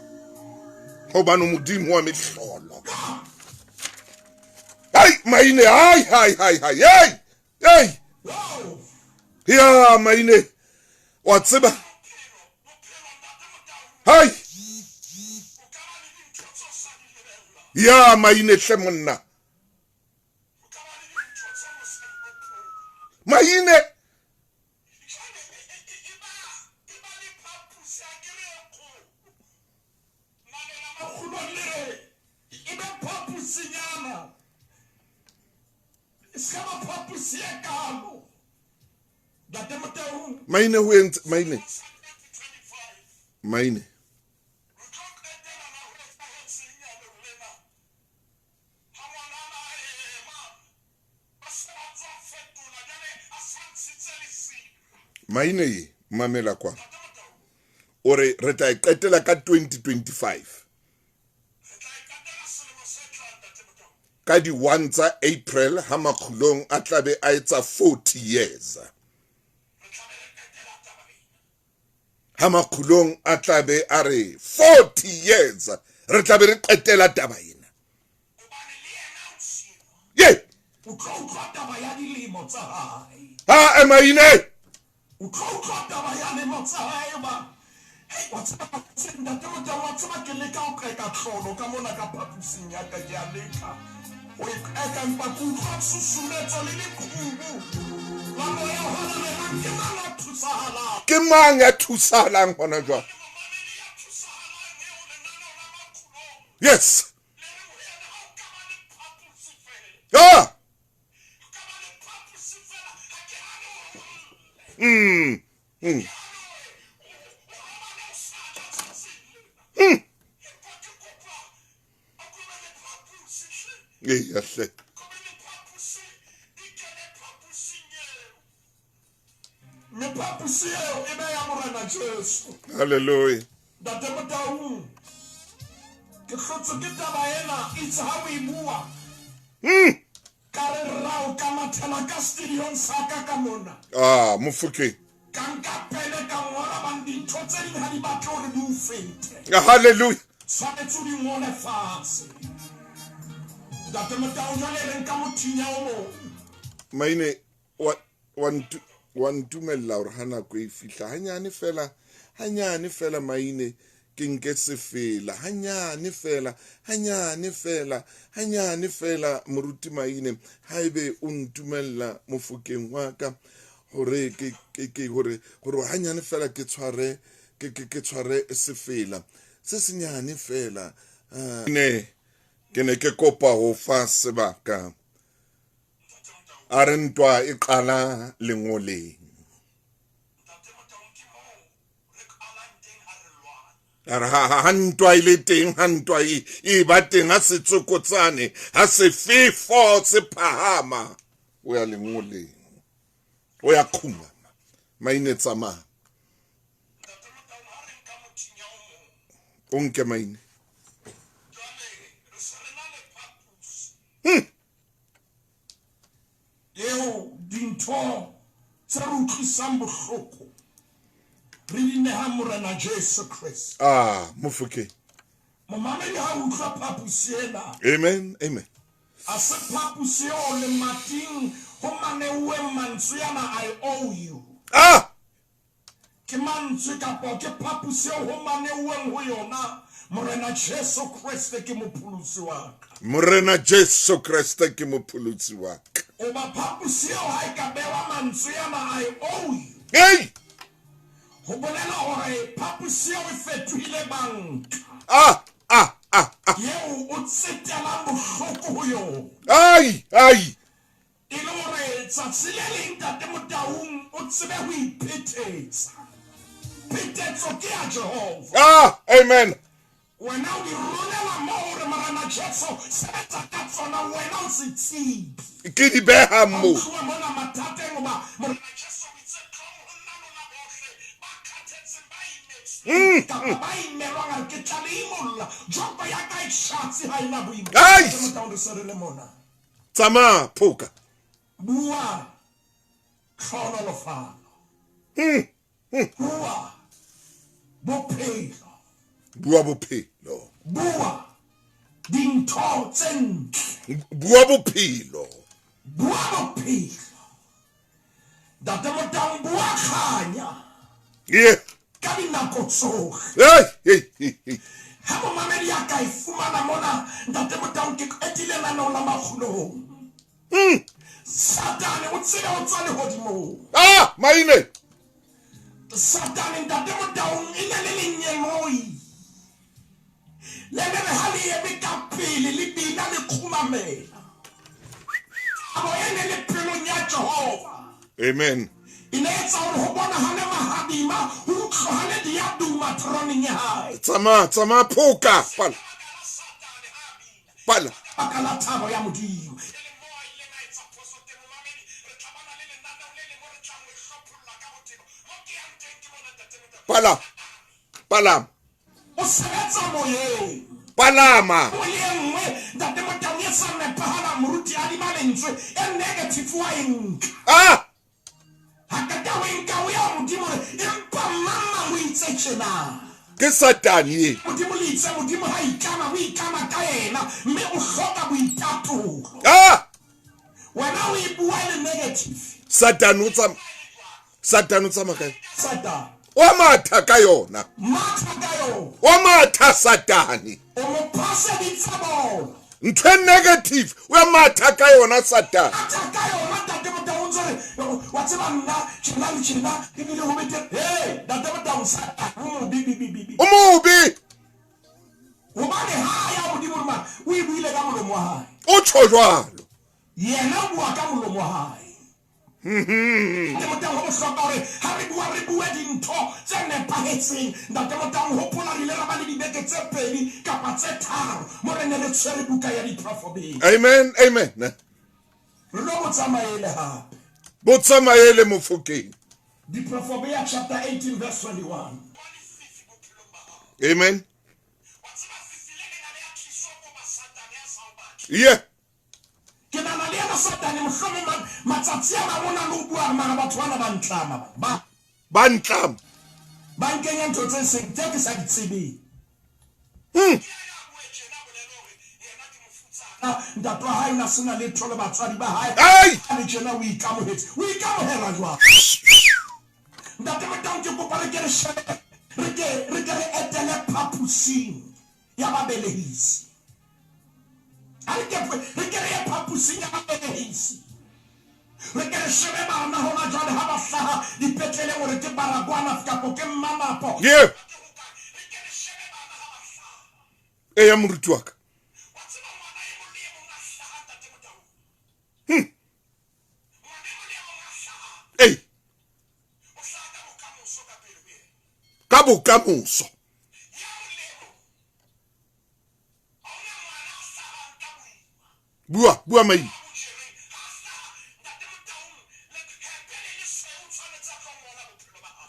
S1: Hobane Modimo wa mehlolo. Ai Maine, ai hai hai hai. Ei! Ei! Ya Maine. Wa tseba. Hai! Ya Maine hle monna. Maine. Maine ho entse Maine. Maine. Maine Mamela kwa. O re re tla e qetela ka 2025. Ka di 1 tsa April ha Makgulong a tlabe a etsa 40 years. Ha Makgulong a tlabe a re 40 years re tlabe re qetela taba ena. Ye!
S5: O tlo utlwa taba ya dilemo tsa hae.
S1: Ha emaine.
S5: O tlo utlwa taba ya lemo tsa hae ba. Hei, wa tseba se ntate Motau, wa tseba ke leka ho qeka tlolo ka mona ka phaposing ya ka, ke a leka ho e qeka empa ke utlwa tshusumetso le leqhubu la moya o halalelang. Ke mang ya thusahalang?
S1: Ke mang ya thusahalang hona jwale? Yes. Ah! Eya hle.
S5: Mme phaposi eo e be ya Morena Jesu.
S1: Hallelujah.
S5: Ntate Motaung, ke hlotswe ke taba ena itse ha o e bua. Ka re rra o ka mathela ka studiong sa ka ka mona.
S1: Ah, Mofokeng.
S5: Ka nka pene ka ngola bang dintho tse ding ha di batle hore di o fete.
S1: Hallelujah.
S5: Tshwanetse o di ngole fatshe. Ntate Motaung jwale re nka mothinya o mong.
S1: Maine wa wa ntumella hore ha nako e fihla hanyane fela, hanyane fela maine ke nke sefela, hanyane fela, hanyane fela, hanyane fela moruti maine, haebe o ntumella Mofokeng wa ka hore ke ke ke hore hore hanyane fela ke tshware ke ke ke tshware sefela se senyane fela. Ne ke ne ke kopa ho fa sebaka. A re ntwa e qala lengoleng. A re ha ntwa e le teng, ha ntwa e ba teng, ha setsokotsane, ha sefefo se phahama, o ya lengoleng, o ya khumama. Maine tsamaya. O nke maine.
S5: Eo dintho tse re utlwisang bohloko re di nehang Morena Jesu Kreste.
S1: Ah, Mofokeng.
S5: Momamedi ha utlwa phaposi ena.
S1: Amen, amen.
S5: A se phaposi eo lemating ho maneuweng mantswe ana I owe you.
S1: Ah!
S5: Ke mantswe kapa ke phaposi eo ho maneuweng ho yona Morena Jesu Kreste ke mopholosi wa ka.
S1: Morena Jesu Kreste ke mopholosi wa ka.
S5: O ba phaposi eo ha e ka bewa mantswe ana I owe you.
S1: Hey!
S5: Ho bolela hore phaposi eo e fetohile banka.
S1: Ah, ah, ah, ah.
S5: Eo o tsetelang bohloko ho yona.
S1: Ai, ai.
S5: E le hore tsatsi le leng Ntate Motaung o tsebe ho iphetetsa. Phetetso ke ya Jehova.
S1: Ah, amen.
S5: Wena o di rolela moo hore Morena Jesu sebetsa ka tsona, wena o se tsebe.
S1: Ke di beha moo.
S5: Tloha mona mathateng hoba Morena Jesu o itse tlong ho nna lona bohle ba kgathetseng ba imetsweng kapa ba imelwang, a re ke tla le imolla. Joko ya ka e tjhatsi ha e na boima.
S1: Ai!
S5: Ntate Motaung re se re le mona.
S1: Tsamaya phoka.
S5: Bua tlhohonolofalo. Bua bophelo.
S1: Bua bophelo.
S5: Bua dintho tse ntle.
S1: Bua bophelo.
S5: Bua bophelo. Ntate Motaung bua kganya.
S1: Yeah.
S5: Ka dinako tsohle.
S1: Hey, hey, hey, hey.
S5: Ha momamedi a ka e fumana mona, Ntate Motaung ke qetile lenaneo la Makgulong. Satane o tsebe o tswa lehodimong.
S1: Ah, maine.
S5: Satane Ntate Motaung e ne le lengeloi. Le ne re ha le eme ka pele le bina le kgumamela. Thabo e ne le pelong ya Jehova.
S1: Amen.
S5: E ne etsa hore ho bonahale mahadima, ho utlwahale diaduma teroneng ya hae.
S1: Tsamaya, tsamaya phoka. Pala. Pala.
S5: Baka la thabo ya Modimo.
S1: Palama. Palama.
S5: O sebetsa moyeng.
S1: Palama.
S5: O le e nngwe ntate Motau e sa nepahala moruti a dima lentswe e negative wa e nka.
S1: Ah!
S5: Ha qeta ho e nka o ya ho Modimo re empa mang mang o itse tjena.
S1: Ke Satane ye.
S5: Modimo le itse Modimo ha itlama o itlama ka yena mme o hloka boitatolo.
S1: Ah!
S5: Wena o e bua e le negative.
S1: Satane o tsama Satane o tsamaya kae?
S5: Satane.
S1: Wa matha ka yona.
S5: Matha ka yona.
S1: Wa matha Satane.
S5: O mo phaseditse bolo.
S1: Ntho e negative o ya matha ka yona Satane.
S5: Matha ka yona Ntate Motau o ntse re wa tseba nna tjena le tjena ebile ho betere. Hey Ntate Motau Satane o mobe bi bi bi.
S1: O mobe.
S5: Hobane ha ya Modimo ma o e buile ka molomo wa hae.
S1: O tjho jwalo.
S5: Yena o bua ka molomo wa hae. Ntate Motang, ho bohlokwa hore ha re bua re bue dintho tse nepahetseng. Ntate Motang, hopola re ile ra ba le dibeke tse pedi kapa tse tharo mo re ne re tshwere buka ya Diprofobeng.
S1: Amen, amen.
S5: Re lo botsa maele hape.
S1: Botsa maele Mofokeng.
S5: Diprofobea chapter 18 verse 21.
S1: Amen. Yeah.
S5: Ke nahana le yena Satane mohlomong matsatsi a mang o na le ho bua mara batho bana ba ntlama ba.
S1: Ba ntlama.
S5: Ba nkenya ntho tse seng tse ke sa di tsebeng. Ntate wa hae o na sena letho le batswadi ba hae.
S1: Ai!
S5: Le tjena o ikamohetse. O ikamohela jwang? Ntate Motaung ke kopa re ke re shebe re ke re ke re etele phaposing ya babelehisi. A re ke re ke re ye phaposing ya babelehisi. Re ke re shebe bana hona jwale ha ba hlaha dipetleleng hore ke Baragwanath kapo ke Mmamapo.
S1: Yeah. Eya moruti wa ka. Ei. Ka bokamoso. Bua, bua mai.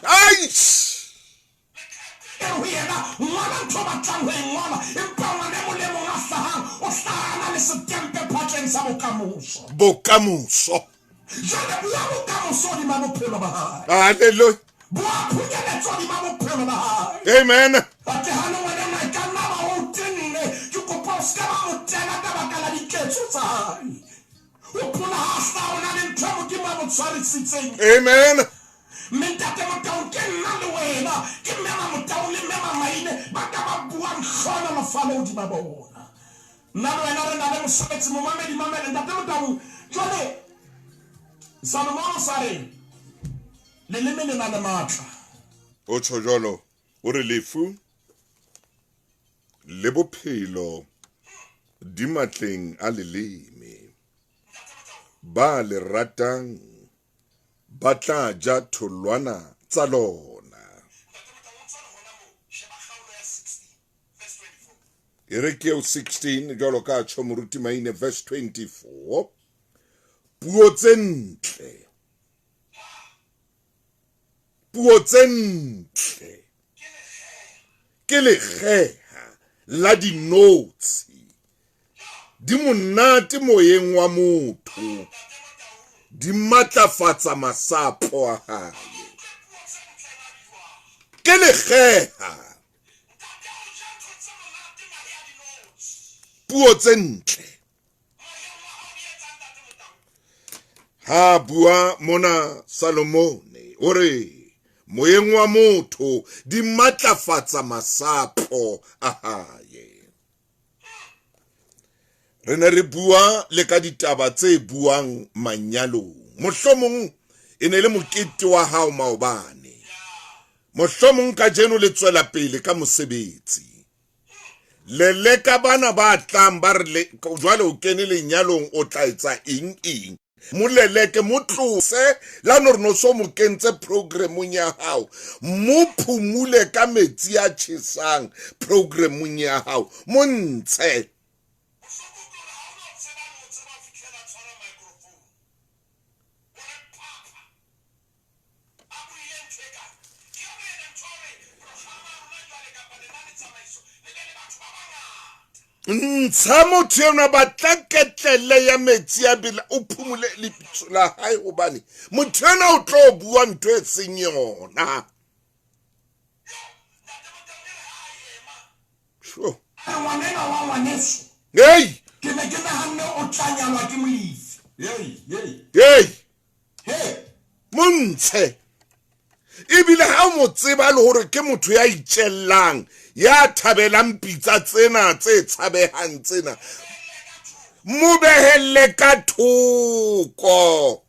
S1: Ai!
S5: E re ho yena, Ngola ntho o batlang ho e ngola, empa ngwana e mong le e mong a hlahang o hlaha a na le setempe phatleng sa bokamoso.
S1: Bokamoso.
S5: Jwale bua bokamoso hodima bophelo ba hae.
S1: Hallelujah.
S5: Bua phunyeletso hodima bophelo ba hae.
S1: Amen.
S5: Atlehane ngwana enwa e ka nna ba o tenne. Ke kopa o se ka ba mo tena ka baka la diketso tsa hae. Hopola ha a hlaha o na le ntho e Modimo a mo tshwarisitseng.
S1: Amen.
S5: Mme Ntate Motaung ke nna le wena, ke Mme Mamotaung le Mme Mamaine ba ka ba buang hlohonolofalo hodima bona. Nna le wena re na le mosebetsi, momamedi mamele. Ntate Motaung, jwale Salomone o sa re leleme le na le matla.
S1: O tjho jwalo, o re lefu le bophelo di matleng a leleme. Ba le ratang ba tla ja tholwana tsa lona. E re ke eo 16 jwalo ka tjho moruti Maine verse 24. Puo tse ntle. Puo tse ntle ke lekgeha la dinotshi. Di monate moyeng wa motho, di matlafatsa masapo a hae. Ke lekgeha. Puo tse ntle. Ha bua mona Salomone o re moyeng wa motho di matlafatsa masapo a hae. Re ne re bua le ka ditaba tse buang manyalong. Mohlomong e ne le mokete wa hao maobane. Mohlomong kajeno le tswela pele ka mosebetsi. Leleka bana ba tlang ba re jwale o kene lenyalong o tla etsa eng eng. Mo leleke, mo tlose, la no re no so mo kentse programmong ya hao. Mo phumule ka metsi a tjhesang programmong ya hao. Mo ntshe. Ntsha motho enwa, batla ketlele ya metsi a bela, o phumule lebitso la hae, hobane motho enwa o tlo bua ntho e seng yona. Sure.
S5: Ngwanena wa ngwaneso.
S1: Hey!
S5: Ke ne ke nahanne o tla nyalwa ke Molefi. Hey, hey.
S1: Hey!
S5: Hey!
S1: Montshe. Ebile ha o mo tseba le hore ke motho ya itjellang, ya thabelang pitsa tsena tse tshabehang tsena, mo behelle ka thoko.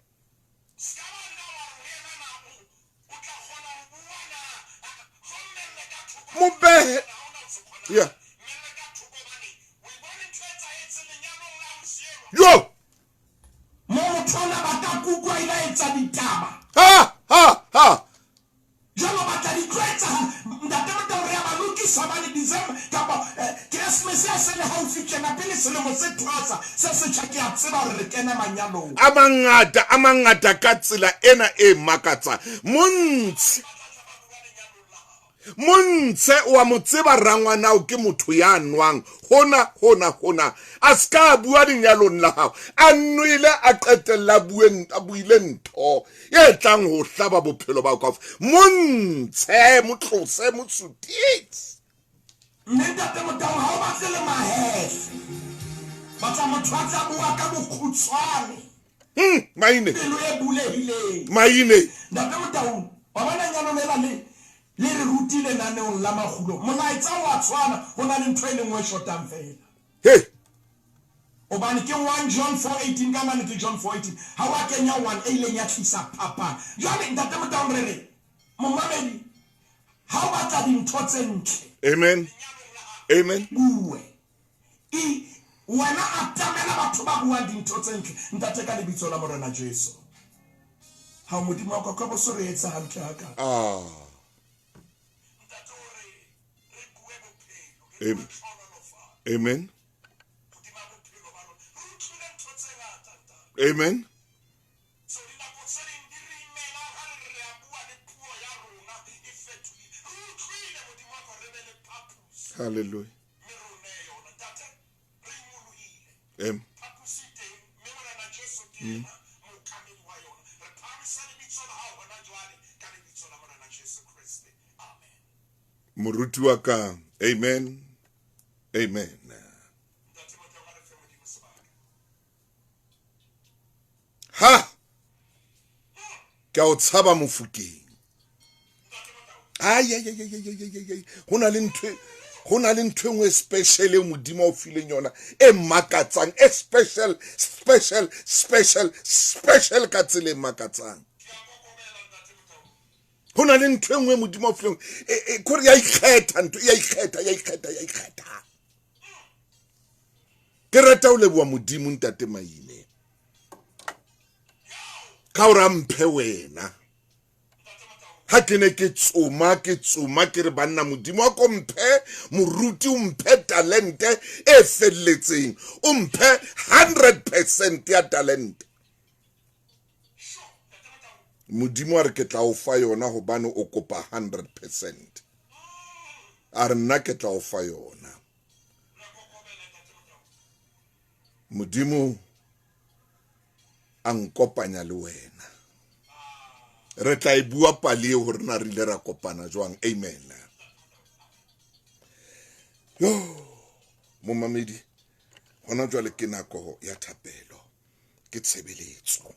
S1: Mo behe. Yeah. Yo!
S5: Mo motho ona ba ka kukwa ila etsa ditaba.
S1: Ha ha ha.
S5: Jwalo batla di tlo etsahala. Ntate Motau re a ba lokisa hobane December kapa Keresemese ya se le haufi tjena pele selemo se thwasa se setjha ke a tseba hore re kena manyalong.
S1: A mangata, a mangata ka tsela ena e makatsang. Montshe. Montshe o a mo tseba rangwanao ke motho ya nwang hona hona hona, a se ka bua lenyalong la hao, a nwele a qetella a buile ntho e tlang ho hlaba bophelo ba kaofela. Montshe, mo tlose, mo sutise.
S5: Mme Ntate Motau ha o batle le mahehle, batla motho a tla bua ka bokgutshwane.
S1: Maine.
S5: Pelo e bulehileng.
S1: Maine.
S5: Ntate Motau, wa bona nyalo lela le le re rutile naneong la makgulo, molaetsa o a tshwana, ho na le ntho e le nngwe e shotang feela.
S1: He.
S5: Hobane ke 1 John 4:18, ka mane ke John 4:18, ha wa kenya 1 e ileng ya tlisa phapang. Jwale Ntate Motaung re re, momamedi, ha o batla dintho tse ntle,
S1: Amen. Amen.
S5: Bue. I, wena atamela batho ba buang dintho tse ntle, Ntate, ka lebitso la Morena Jesu. Ha Modimo wa ka ka bo so re etsa hantle ha ka.
S1: Ah. Amen. Amen. Amen. Hallelujah. Amen. Moruti wa ka. Amen. Amen. Ha ke o tshaba mofokeng. Ai ai ai ai ai ai. Ho na le ntho, ho na le ntho e nngwe special e Modimo o fileng yona e makatsang, e special, special, special, special ka tsela e makatsang. Ho na le ntho e nngwe Modimo o fileng e kore ya ikgetha, ntho ya ikgetha, ya ikgetha, ya ikgetha. Ke rata ho leboha Modimo Ntate Maine ka hore a mphe wena. Ha ke ne ke tsoma, ke tsoma, ke re banna Modimo a ko mphe moruti, o mphe talente e felletseng, o mphe 100% ya talente. Modimo a re ke tla o fa yona hobane o kopa 100%. A re nna ke tla o fa yona. Modimo a nkopanya le wena. Re tla e bua pale eo hore na re ile ra kopana jwang. Amen. Yo, momamedi, hona jwale ke nako ya thapelo, ke tshebeletso.